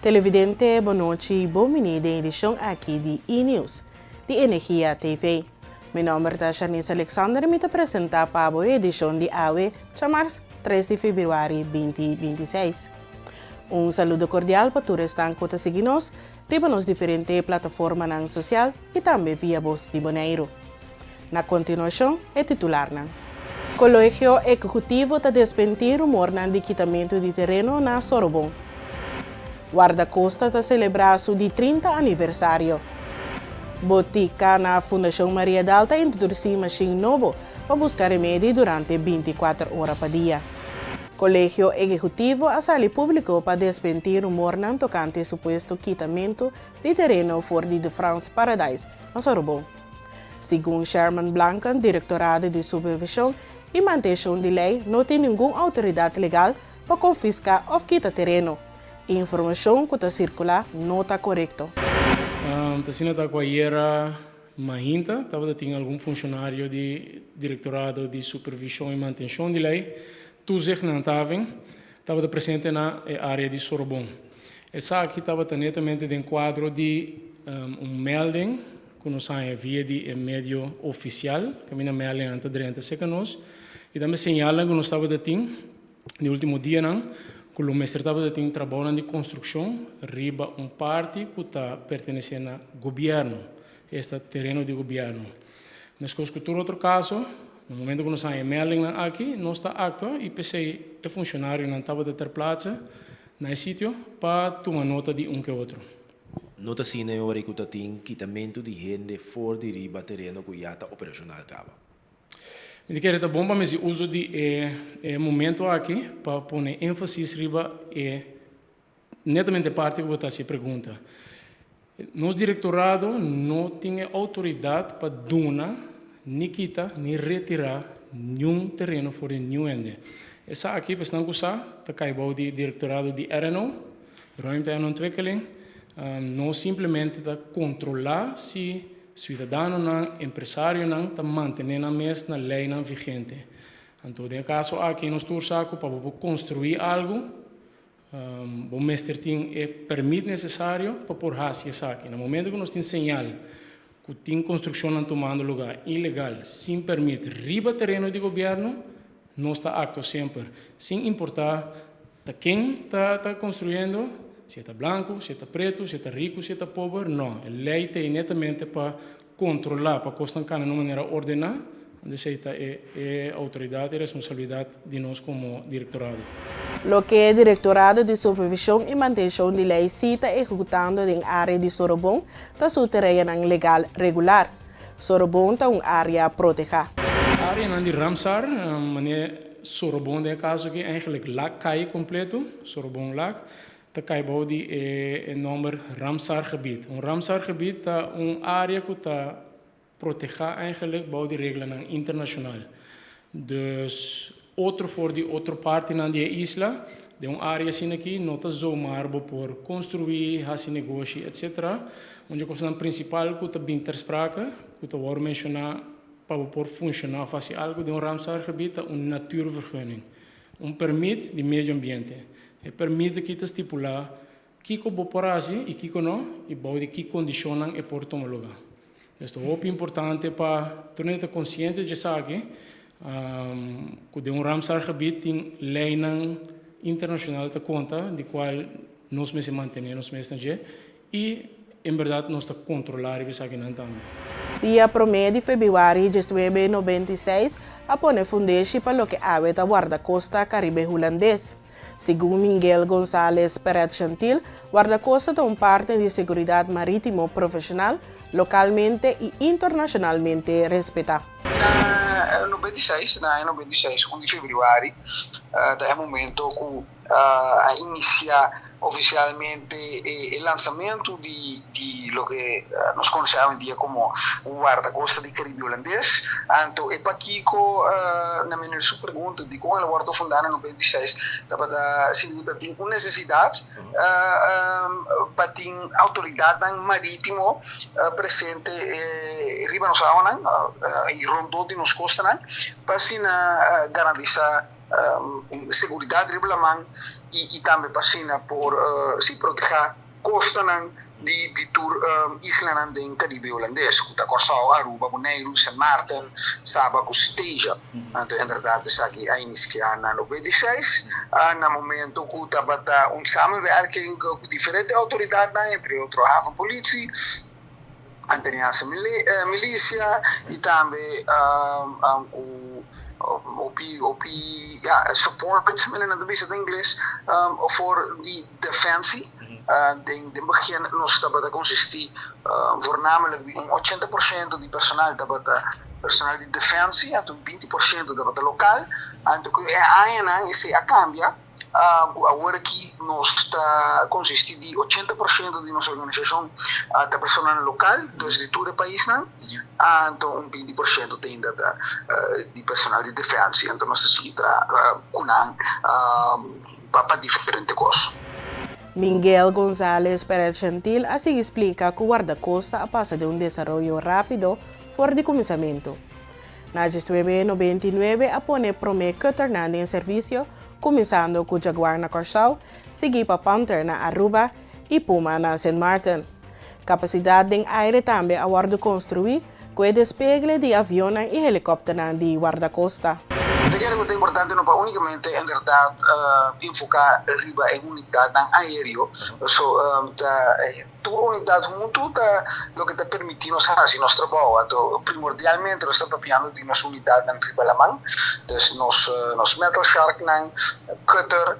Televidente, bon nochi, bon bini den edishon aki di E-News di Energia TV. Mi nòmber ta Shanice Alexander i mi ta presentá pa bo e edishon di awe, djamars 3 di febrüari 2026. Un saludo kordial pa tur esnan ku ta sigui nos riba nos diferente plataformanan sosial i tambe via Bos di Boneiru. Na kontinuashon, e titularnan. Kolegio Ehekutivo ta desmentí rumornan di kitamentu di tereno na Sorobon. Wardakosta ta selebrá su di 30 aniversario. Botika na Fundashon Mariadal ta introdusí mashin nobo pa buska remedi durante 24 ora pa dia. Kolegio Ehekutivo a sali públiko pa desmentí rumornan tokante supuesto kitamentu di tereno for di De France Paradise na Sorobon. Segun Sherman Blanken, Direktorado di Supervishon i Mantenshon di Lei no tin ningun outoridat legal pa konfiská òf kita tereno. E informashon ku ta sirkulá no ta korekto. Ta asina ta ku ayera mainta tabata tin algun funshonario di Direktorado di Supervishon i Mantenshon di Lei, Toezicht en Handhaving, tabata presente na e área di Sorobon. Esaki tabata netamente den kuadro di un melding ku nos haña via di e medio ofisial, kaminda meldingnan ta drenta serka nos, i tambe señalnan ku nos tabata tin di último dianan ku lo mester tabata tin trabounan di konstrukshon riba un parti ku ta pertenesé na gobièrnu, esta tereno di gobièrnu. Meskos ku tur otro kaso, na momento ku nos haña e meldingnan aki, nos ta aktua i p'esei e funshonarionan tabata ter plaatse na e sitio pa tuma nota di un ke otro. No ta asina e ora ku ta tin kitamentu di hende for di riba tereno ku ya ta operashonal kaba. Mi ta kere ta bon pa mi hasi uso di e momento aki pa pone énfasis riba e netamente parti ku bo ta hasi e pregunta. Nos direktorado no tin e outoridat pa duna, ni kita, ni retirá niun tereno for di niun hende. Esaki, pa esnan ku sa, ta kai bou di direktorado di RNO, Ruimte en Ontwikkeling. Nos simplemente ta kontrolá si siudadanonan, empresarionan ta mantené nan mes na leinan vigente. Anto den e kaso aki nos tur sa ku pa bo por konstruí algu, bo mester tin e pèrmit nesesario pa por hasi esaki. Na momento ku nos tin señal ku tin konstrukshonnan tumando lugá ilegal sin pèrmit riba tereno di gobièrnu, nos ta aktua semper, sin importá ta ken ta ta konstruyendo, si e ta blanku, si e ta pretu, si e ta riku, si e ta pober, no. E lei ta ei netamente pa kontrolá pa kosnan kana na un manera ordená, anto esei ta e e outoridat i responsabilidat di nos komo direktorado. Loke e Direktorado di Supervishon i Mantenshon di Lei sí ta ehekutando den área di Sorobon ta su tareanan legal regular. Sorobon ta un área protehá. Áreanan di Ramsar, manera Sorobon den e kaso aki, eigenlijk Lac kai kompleto, Sorobon Lac, ta kai bou di e nòmber Ramsargebied. Un Ramsargebied ta un área ku ta protehá eigenlijk bou di reglanan internashonal. Dus otro for di otro partinan di e isla, den un área asina aki no ta zomaar bo por konstruí, hasi negoshi etcetera. Un di e kosnan prinsipal ku ta bin ter sprake, ku ta wòrdu menshoná pa bo por funshoná òf hasi algu den un Ramsargebied ta un natuurvergunning. Un pèrmit di medio ambiente. E pèrmit aki ta stipulá kiko bo por hasi i kiko no i bou di ki kondishonnan e por tuma lugá. Pues ta hopi importante pa tur hende ta konsiente di esaki, ku den un Ramsargebied tin leinan internashonal ta konta di kual nos mester mantené nos mes na dje I en bèrdat nos ta kontrolá riba esakinan tambe. Dia promé di febrüari 1996 a pone fundeshi pa loke awe ta Wardakosta Karibe Hulandes. Segun Miguel Gonzalez Perret Gentil, Wardakosta ta un partner di seguridat marítimo profeshonal, lokalmente i internashonalmente respetá. Na 96, na aña 96, 1 di febrüari, ta e momento ku a inicia oficialmente e lansamento di loke nos conoce awendia como Guardacosta di Caribe Holandes. Anto e pakico na meneer su pregunta dicon el a wordo funda na 96 tabata sinti ta tin un necesidad pa tin autoridadnan maritimo presente riba nos awanan y rondó di nos costanan pa asina garantisa. Seguridat riba laman i tambe pa asina por si protehá kostanan di di tur islanan den Karibe Hulandes ku ta Kòrsou, Aruba, Boneiru, Sint Maarten, Saba ku Stasia. Anto inderdat esaki a inisiá na 96 na momento ku tabata un samenwerking ku diferente outoridatnan entre otro Havenpolitie, Anteneanse Milicia y tambe cu hopi hopi ya support manera nan ta bisa den ingles for di defensie. Den den begin nos tabata consisti voornamelijk di un 80% di personal tabata personal di defensie anto 20% tabata local. Anto cu e añanan esey a cambia. Ku awor aki nos ta konsistí di 80% di nos organisashon ta personanan lokal, dus di tur e paisnan, anto un 20% ta ainda ta di personal di defensia. Anto nos ta sigui traha ku nan pa diferente kos. Miguel Gonzalez Perez Gentil a sigui splika ku Wardakosta a pasa den un desaroyo rápido for di kuminsamentu. Na 1999 a pone promé cutternan den servisio, kuminsando ku Jaguar na Kòrsou, siguí pa Panther na Aruba i Puma na Sint Maarten. Kapasidat den aire tambe a wòrdu konstruí ku e despegle di avionnan i helikòpternan di Wardakosta. Ta kere ku ta importante no pa únikamente inderdat enfoká riba e unidatnan aéreo, so ta Tur unidat huntu ta loke ta permití nos hasi nos trabou. Anto, primordialmente nos ta papiando di nos unidatnan riba laman, dus nos nos metal sharknan, cutter,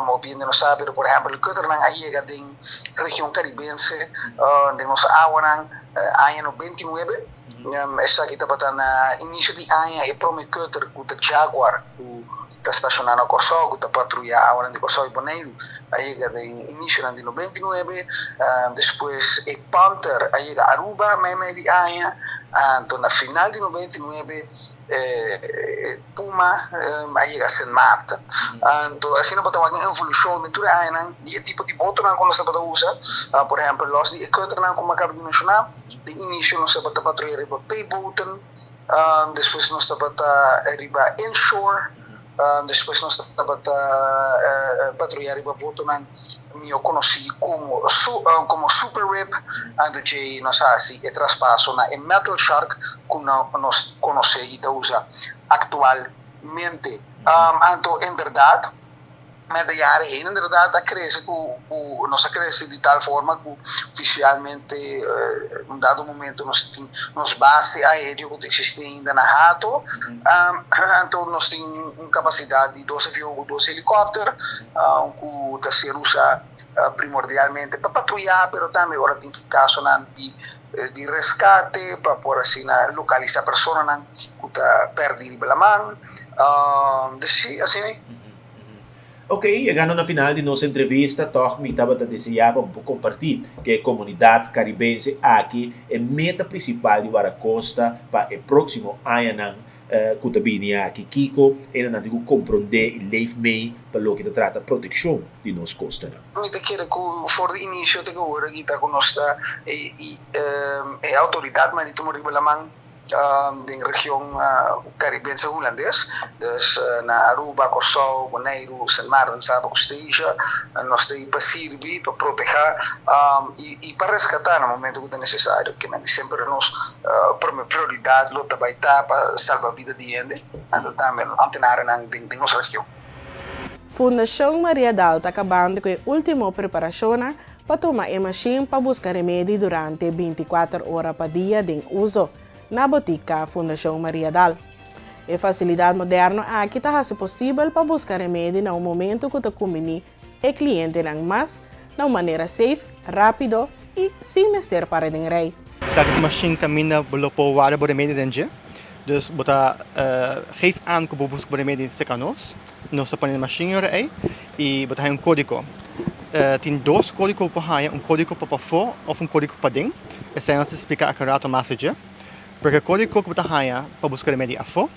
hopi hende no sa, pero por ehèmpel cutternan a yega den region karibense, den nos awanan aña 99. Esaki tabata na inisio di aña e prome cutter ku ta Jaguar ku ta stashoná na Kòrsou ku ta patruyá awanan di Kòrsou i Boneiru a yega den inisionan di 99. Despues e Panther a yega Aruba meimei di aña. Anto na final di 99 e Puma a yega Sint Maarten. Anto asina bo ta wak un evolushon den tur e añanan di e tipo di botonan ku nos tabata usa. Por ehèmpel lòs di e cutternan ku mi a kaba di menshoná, den inisio nos tabata patruyá riba payboten. Despues nos tabata riba inshore, despues nos tabata patruya riba botonan mihó konosí komo komo Super Rib, anto djei nos a hasi e traspaso na e Metal Shark ku nos konosé i ta usa aktualmente. Anto en bèrdat. Mester yara hende inderdaad a crece cu cu nos a crece di tal forma cu oficialmente un dado momento nos tin nos base aereo cu ta existi ainda na Hato anto nos tin un capacidad di dos avion cu dos helicopter cu ta ser usa primordialmente pa patruya pero tambe ora tin casonan di di rescate pa por asina localisa personanan cu ta perdi riba laman dus si asina. Ok, yegando na final di nos entrevista, tòg mi tabata deseá pa bo kompartí ku e komunidat karibense aki e meta prinsipal di Warakosta pa e próksimo añanan ku ta bini aki. Kiko hendenan tin ku komprondé i leef mee pa loke ta trata protekshon di nos kostanan? Mi ta kere ku for di inisio te ku awor aki ta ku nos ta e outoridat marítimo riba laman. Den region Karibense Hulandes, dus na Aruba, Kòrsou, Boneiru, Sint Maarten, Saba ku Stasia, nos ta ei pa sirbi, pa protehá i pa reskatá na momento ku ta nesesario. Kimente semper nos prome prioridat lo ta bai ta pa salba bida di hende, anto tambe antenarenan den nos region. Fundashon Mariadal ta kabando ku e último preparashonnan pa tuma e mashin pa buska remedi durante 24 ora pa dia den uso na botika Fundashon Mariadal. E fasilidat moderno aki ta hasi posibel pa buska remedi na un momento ku ta kumbiní e klientenan mas na un manera safe, rápido i sin mester para den rei. Esaki ta mashin kaminda bo lo por warda bo remedi den dje. Dus bo ta geef aan ku bo buska bo remedi serka nos. Nos ta pone e mashin ora ei i bo ta haña un kódigo. Tin dos kódigo bo por haña, un kódigo pa pafó òf un kódigo paden. Esei nos ta splika aki un rato mas dje. Porque e kódigo ku bo ta haña pa buska remedi afó,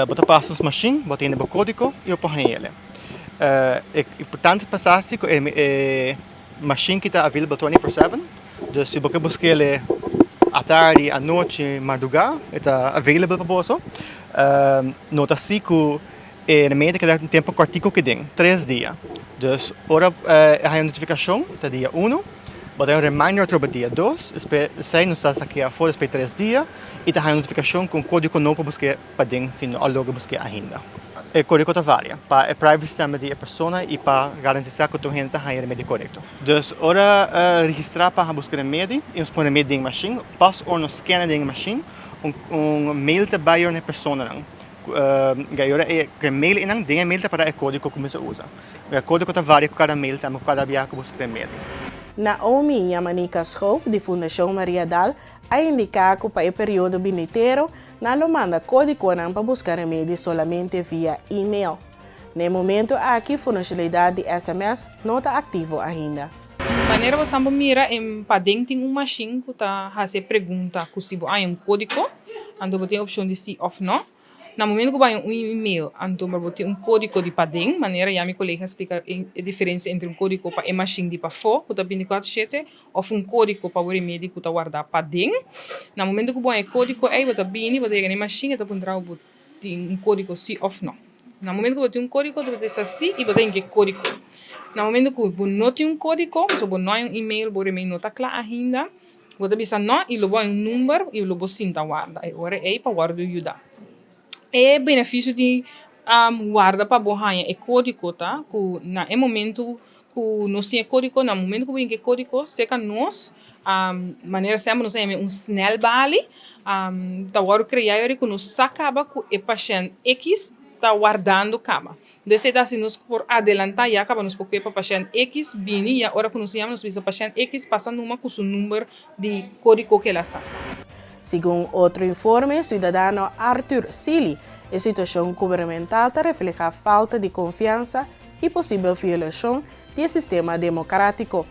bo ta pasa nos mashin, bo ta yena bo kódigo i bo por haña el. E importante pa sa si ku e mashin ki ta available 24/7, dus si bo ke buska el atardi, anochi, mardugá, e ta available pa boso. No ta si ku. E remedi ta keda un tempu kòrtiku kiden, tres dia. Dus ora e haña un notifikashon ta dia unu, bo ta haña un reminder atrobe dia dos, despues esei nos ta sak'é afó despues di tres dia i ta haña un notifikashon ku un kódigo nobo pa busk'é paden si no a logra busk'é ainda. E kódigo ta varia pa e privacy tambe di e persona i pa garantisá ku tur hende ta haña e remedi korekto. Dus ora registrá pa buska remedi i nos pone remedi den e mashin, pas ora nos scan'e den e mashin un mail ta bai na e personanan. Ga ora e ku e mail einan, den e mail ta para e kódigo ku mester usa. E kódigo ta varia ku kada mail tambe, ku kada biaha ku bo skirbi mail. Naomi Yamanika Schoop di Fundashon Maria Dal a indiká ku pa e periodo binitero nan lo manda kódigonan pa buska remedi solamente via email. Na e momento aki funashonalidat di sms no ta aktivo ainda. Manera bo san por mira en paden tin un mashin ku ta hasi e pregunta ku si bo haña un kódigo, anto bo tin e opshon di si òf nò. Na momento ku bo haña un email anto bo tin un kódigo di paden, manera ya mi kolega a splika e diferensia entre un kódigo pa e mashin di pafó ku ta bintikuater shete òf un kódigo pa bo remedi ku ta wardá paden. Na momento ku bo haña e kódigo ei bo ta bini bo ta yega na e mashin e ta puntra bo tin un kódigo si òf nò. Na momento ku bo tin un kódigo bo ta bisa si i bo ta hinka e kódigo. Na momento ku bo no tin un kódigo, pasobra bo no hay un email, bo remei no ta kla ainda, bo ta bisa nò i lo bo hay un number i lo bo sinta warda e ora ei pa wòrdu yuda. E benefisio di warda pa bo haña e kódigo ta ku na e momento ku nos tin e kódigo, na momento ku bo hinka e kódigo serka nos, manera semper nos a yama un snelbalie, ta wòrdu kreá yori ku nos sa kaba ku e pashènt X ta wardando kaba. Entonces esei ta hasi nos por adelantá ya kaba nos por kue pa pashènt X bini ya ora ku nos yama nos bisa pashènt X pasa numa ku su number di kódigo ku el a saka. Segun otro informe, siudadano Arthur Sealy, e situashon gubernamental ta reflehá falta di konfiansa i posibel violashon di e sistema demokrátiko.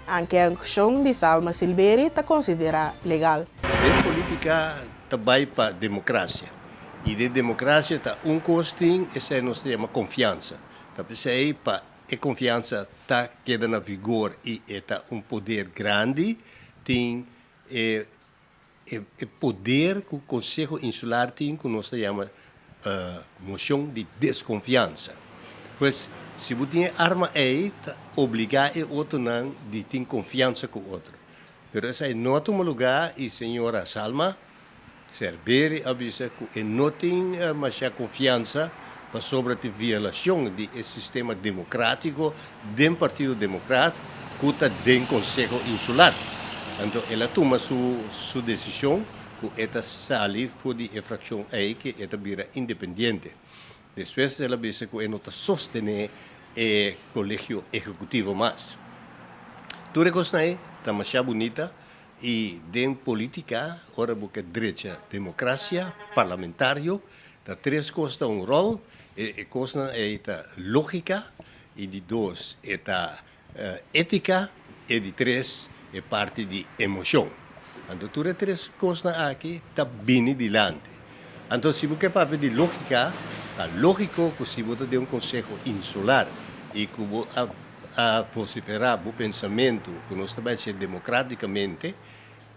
Anke e akshon di Salma Silberi ta konsiderá legal. Den politica ta bay pa democracia y den democracia ta un cos tin, esey nos ta yama confiansa. Ta pesey pa e confiansa ta keda na vigor y e ta un poder grandi tin e E poder ku Konseho Insular tin ku nos ta yama moshon di deskonfiansa. Pues si bo tin e arma ei ta obligá e otronan di tin konfiansa ku otro. Pero esei no a tuma lugá i señora Salma Cerveri a bisa ku e no tin masha konfiansa pasobra tin violashon di e sistema demokratiko den Partido Demokrat ku ta den Konseho Insular. Anto el a tuma su su desishon ku e ta sali for di e frakshon ei ke e ta bira independiente. Despues el a bisa ku e no ta sostené e Kolegio Ehekutivo mas. Tur e kosnan ei ta masha bunita i den politika ora bo ke drecha demokrasia parlamentario Ta tres kos ta un ròl, e kosnan ei ta lógika, i di dos e ta étika, e di tres e parti di emoshon. Anto tur e tres kosnan aki ta bini dilanti. Anto si bo ke papia di lógika, ta lógiko ku si bo ta den un konseho insular i ku bo a a vosiferá bo pensamentu ku nos ta bai hasié demokratikamente,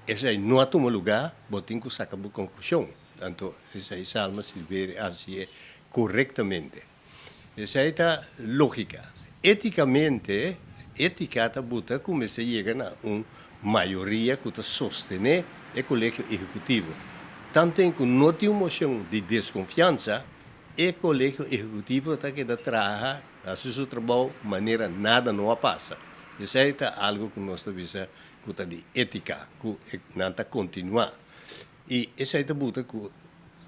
esei no a tuma lugá, bo tin ku saka bo konklushon. Anto esei Salma Silverio a hasié korektamente. Esei ta lógika. Étikamente, étika ta buta ku mester yega na un mayoria ku ta sostené e Kolegio Ehekutivo. Tanten ku no tin un moshon di deskonfiansa, e Kolegio Ehekutivo ta keda traha, hasi su trabou manera nada no a pasa. Esei ta algu ku nos ta bisa ku ta di étika, ku nan ta kontinuá. I esei ta buta ku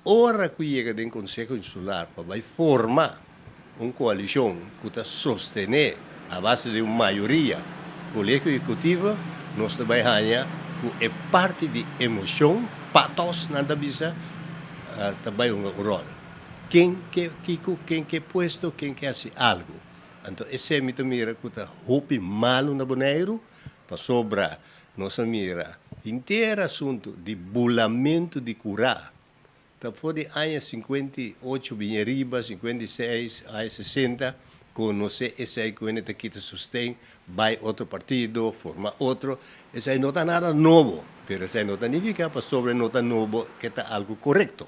ora ku yega den Konseho Insular pa bai forma un koalishon ku ta sostené a base di un mayoria Kolegio Ehekutivo, nos ta bai haña ku e parti di emoshon, patos nan ta bisa, ta bai hunga un ròl. Ken ke kiko, ken ke puesto, ken ke hasi algu. Anto esei mi ta mira ku ta hopi malu na Boneiru pasobra Nos a mira henter asuntu di bulamentu di kurá ta for di aña 58 bin ariba, 56, aña 60, konosé esei ku hende ta kita sosten, bai otro partido, forma otro. Esei no ta nada nobo, pero esei no ta nifiká pasobra no ta nobo ke ta algu korekto.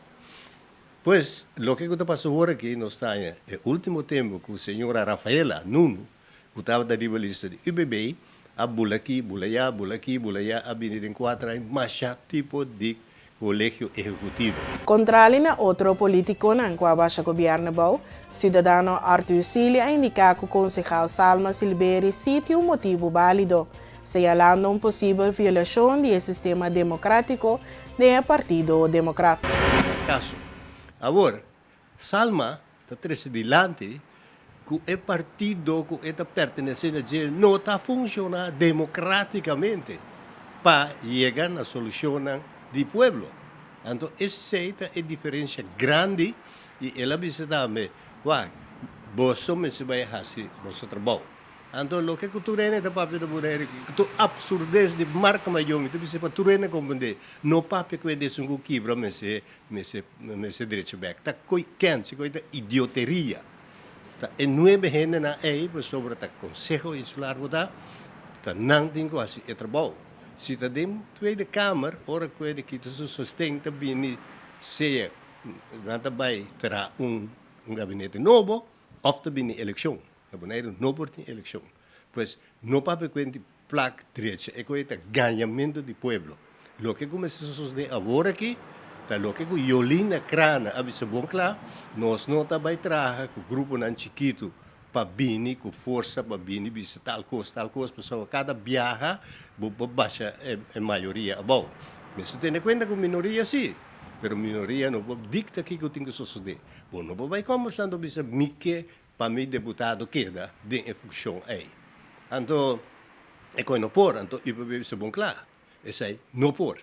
Pues, loke ku ta pasa awor aki, nos ta haña e último tempu ku señora Rafaela Nunu, ku tabata riba lista di UBB, a bula aki, bula ayá, bula aki, bula ayá, a bini den kuater aña masha tipo di Kolegio Ehekutivo. Kontrali na otro politikonan ku a basha gobièrnu bou, siudadano Arthur Sealy a indiká ku konsehal Salma Silberi sí tin un motibu bálido, señalando un posibel violashon di e sistema demokrátiko den e Partido Demokrat. Kaso. Awor, Salma ta trese dilanti ku e partido ku e ta pertenesé na dje no ta funshoná demokratikamente pa yega na solushonnan di pueblo. Anto esei ta e diferensha grandi i el a bisa tambe, Wak, boso mester bai hasi boso trabou. Anto loke ku tur hende ta papia ta bura hende ku tur absurdes di marka mayor mi ta bisa pa tur hende komprendé, no papia ku e desun ku kibra mester Mester mester drecha bek. Ta koy kens, koy ta idioteria. Ta e nuebe hendenan ey pasobra ta Conseho Insular bo ta, ta nan tin ku hasi e trabou. Si ta den Tweede Kamer, ora ku e di kita su sosten ta bini sea nan ta bay traha un un gabinete nobo of ta bini elekshon. Na Boneiru no por tin elekshon. Pues no papia kuenti Plak drecha e koe ta gañamento di pueblo. Loke ku mester sosodé awor aki ta loke ku Yolinda Crana a bisa bon kla, nos no ta bai traha ku gruponan chikitu pa bini ku forsa pa bini bisa tal kos tal kos pasobra kada biaha bo por basha e mayoria abou. Mester tene kuenta ku minoria si, pero minoria no por dikta kiko tin ku sosodé. Bo no por bai kombersando bisa mi ke Pa mi deputado keda den e funccion ey. Anto e koe no por, anto UPB bisa bon cla, esey no por.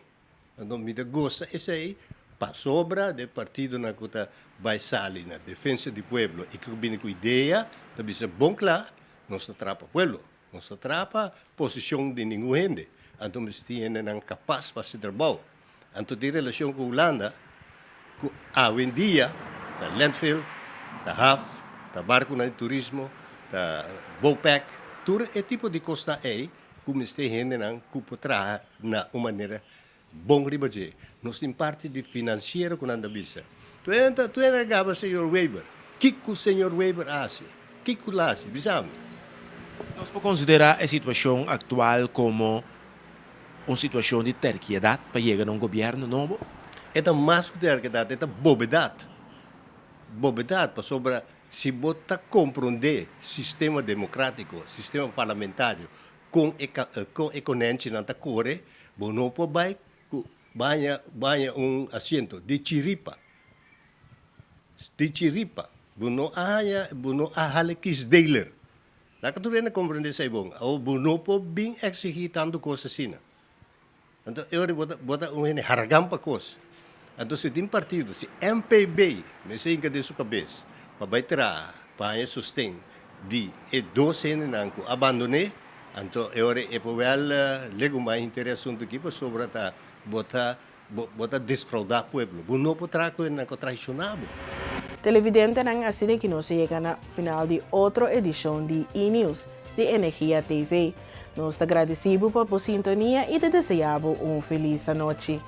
Anto mi ta goza esey pasobra de partidonan cu ta bay sali na defensa di pueblo y cu bini cu idea ta bisa bon cla, nos ta traha pa pueblo, nos ta traha pa posicion di ningun hende. Anto mester tin hendenan capaz pa haci trabao. Anto tin relacion cu Hulanda cu awendia ta landfill, ta haf, ta barconan di turismo, ta bouwpack, tur e tipo di cosnan ey cu mester hendenan cu por traha na un manera bon riba dje. Nos tin parti di financiero cu nan ta bisa. Tu enta tu enta gaba señor Weber. Kico señor Weber a haci? Kico la haci? Bisa mi. Nos por considera e situacion actual como un situashon di terkiedat pa yega na un gobièrnu nobo? E ta mas ku terkedat, e ta bobedat. Bobedat, pasobra si bo ta komprondé sistema demokratiko, sistema parlamentario, kon e kon e konènchinan ta kore, bo no por bai ku baña baña un asiento di chiripa. Di chiripa. Bo no a haña, bo no a hala kiesdeler. Laga tur hende comprende esei bon. Awor bo no por bin exigi tantu cos asina. Anto e ora bo ta bo ta un hende haragan pa cos. Anto si tin partido, si MPB mester hinca den su cabes pa bay traha pa haña sosten di e dos hendenan cu a bandone, anto e ora e por wel legumai henter e asunto aki pasobra ta bo ta Bo bo ta desfraudá pueblo. Bo no por traha ku hendenan ku a traicioná bo. Televidentenan asina ki nos a yega na final di otro edishon di E-News di Energia TV. Nos ta gradisí bo pa bo sintonia i ta deseá bo un felis anochi.